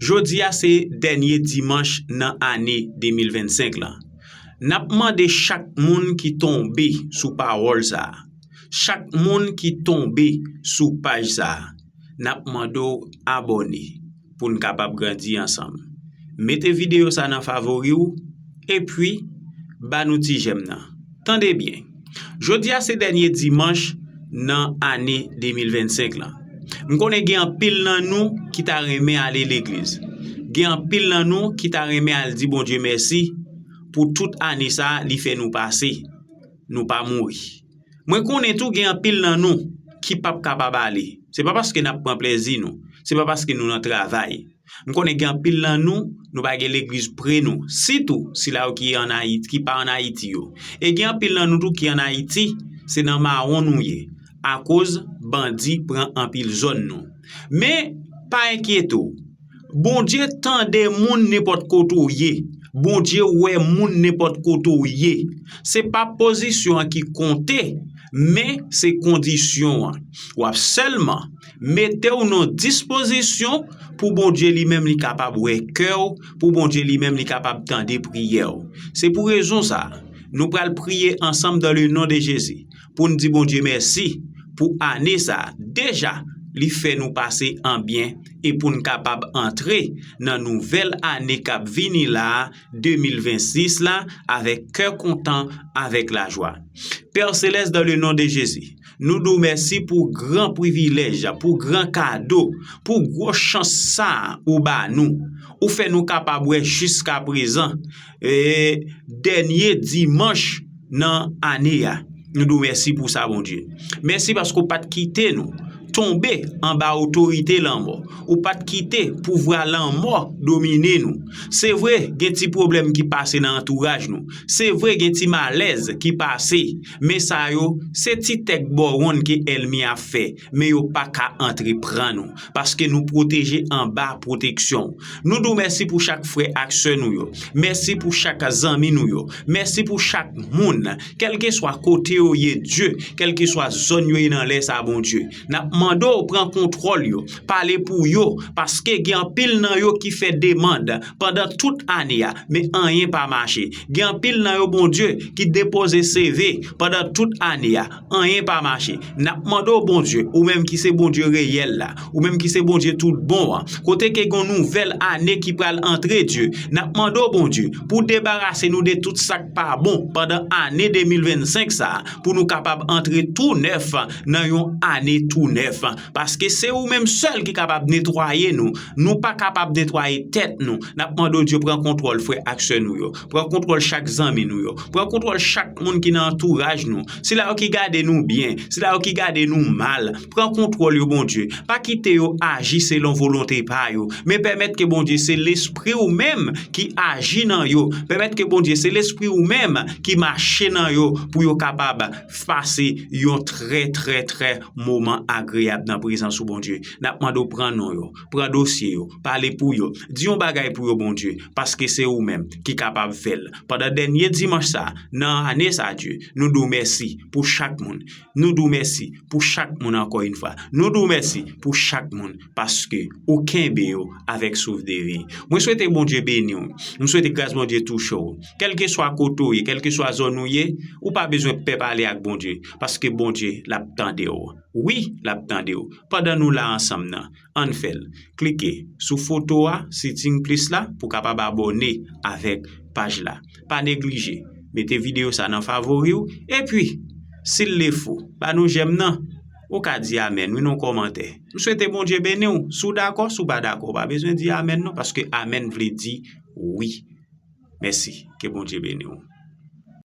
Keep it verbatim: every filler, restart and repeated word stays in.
Jodi a se dènye dimanch nan ane de mil vennsenk lan. N ap mande chak moun ki tonbe sou pawòl sa a, chak moun ki tonbe sou paj sa a, n ap mande w abòne pou n kapab grandi ansanm. Mete videyo sa nan favori w, epi ba nou ti jèm nan. Tande byen. Jodi a se dènye dimanch nan ane de mil vennsenk lan. M konnen gen anpil nan nou ki ta renmen ale legliz. Gen anpil nan nou ki ta renmen al di Bondye mèsi pou tout ane sa a li fè nou pase. Nou pa mouri. Mwen konnen tou gen anpil nan nou ki p ap kapab ale. Se pa paske n ap pran plezi nou. Se pa paske nou nan travay. M konnen gen anpil nan nou, nou pa gen legliz pre nou. Sitou, sila yo ki an Ayiti, ki pa an Ayiti yo. E gen anpil nan nou tou ki an Ayiti, se nan mawon nou ye. Akoz bandi pran anpil zòn nou. Men, pa enkyete w. Bondye tande moun nenpòt kote w ye. Bondye wè moun nenpòt kote w ye. Se pa pozisyon an ki konte, men se kondisyon an. W ap sèlman mete w nan dispozisyon pou Bondye li menm li kapab wè kè w, pou Bondye li menm li kapab tande priyè w. Se pou rezon sa a, nou pral priye ansanm dans le nom de Jésus pou n di Bondye mèsi pou ane sa a. Deja, li fè nou pase an byen e pou n kapab antre nan nouvèl ane k ap vini la a, de mil vennsis la, avèk kè kontan, avèk lajwa. Pè Selès, dans le nom de Jésus, nou di w mèsi pou gran privilèj, pou gran kado, pou gwo chans sa a ou ba nou. Ou fè nou kapab wè jiskaprezan, e, dènye dimanch nan ane a. Nou di w mèsi pou sa, Bondye. Mèsi paske w pa t kite nou tonbe anba otorite lanmò. Ou pa t kite pouvwa lanmò domine nou. Se vre, gen ti pwoblèm ki pase nan antouraj nou. Se vre, gen ti malèz ki pase. Men sa yo, se ti tèk bòwonn ke ènmi a fè. Men yo pa ka antreprann nou. Paske nou pwoteje anba pwoteksyon w. Nou di w mèsi pou chak frè ak sè nou yo. Mèsi pou chak zanmi nou yo. Mèsi pou chak moun, kèlkeswa kote yo ye, Dye, kèlkeswa zòn yo ye nan lè sa a, Bondye. N ap mande w pran kontwòl yo, pale pou yo, paske gen anpil nan yo ki fè demann pandan tout ane a, men anyen pa mache. Gen anpil nan yo, Bondye, ki depoze C V pandan tout ane a, anyen pa mache. N ap mande w, Bondye, ou menm ki se Bondye reyèl la, ou menm ki se Bondye tout bon an, kote ke gen yon nouvèl ane ki pral antre, Dye, n ap mande w, Bondye, pou w debarase nou de tout sa k pa bon pandan ane de mil vennsenk sa a, pou nou kapab antre tou nèf nan yon ane tou nèf. Paske se ou menm sèl ki kapab netwaye nou. Nou pa kapab netwaye tèt nou. N ap mande w, Dye, pran kontwòl frè ak sè nou yo. Pran kontwòl chak zanmi nou yo. Pran kontwòl chak moun ki nan antouraj nou. Sila yo ki gade nou byen, sila yo ki gade nou mal. Pran kontwòl yo, Bondye. Pa kite yo aji selon volonte pa yo. Men pèmèt ke, Bondye, se Lespri w menm ki aji nan yo. Pèmèt ke, Bondye, se Lespri w menm ki mache nan yo pou yo kapab pase yon trè, trè, trè moman agreyab nan prezans ou, Bondye. N ap mande w pran non yo, pran dosye yo, pale pou yo. Di yon bagay pou yo, Bondye, paske se ou menm ki kapab fè l. Pandan dènye dimanch sa a, nan ane sa a, Dye, nou di w mèsi pou chak moun. Nou di w mèsi pou chak moun ankò yon fwa. Nou di w mèsi pou chak moun, paske ou kenbe yo avèk souf de vi. Mwen swete Bondye beni w. Mwen swete gras Bondye touche w. Kèlkeswa kote w ye, kèlkeswa zòn ou ye, ou pa bezwen pè pale ak Bondye, paske Bondye l ap tande w. Wi, l ap tande w. Pandan nou la ansanm nan, ann fè l. Klike sou foto a, sitting plis la, pou w kapab abòne avèk paj la. Pa neglije, mete videyo sa nan favori w, epi, si l le fo, ba nou jèm nan. Ou ka di amèn, wi, nan kòmantè. M swete Bondye beni w. Si w dakò, si w pa dakò, w pa bezwen di amèn non, paske amèn vle di wi. Mèsi, ke Bondye beni w.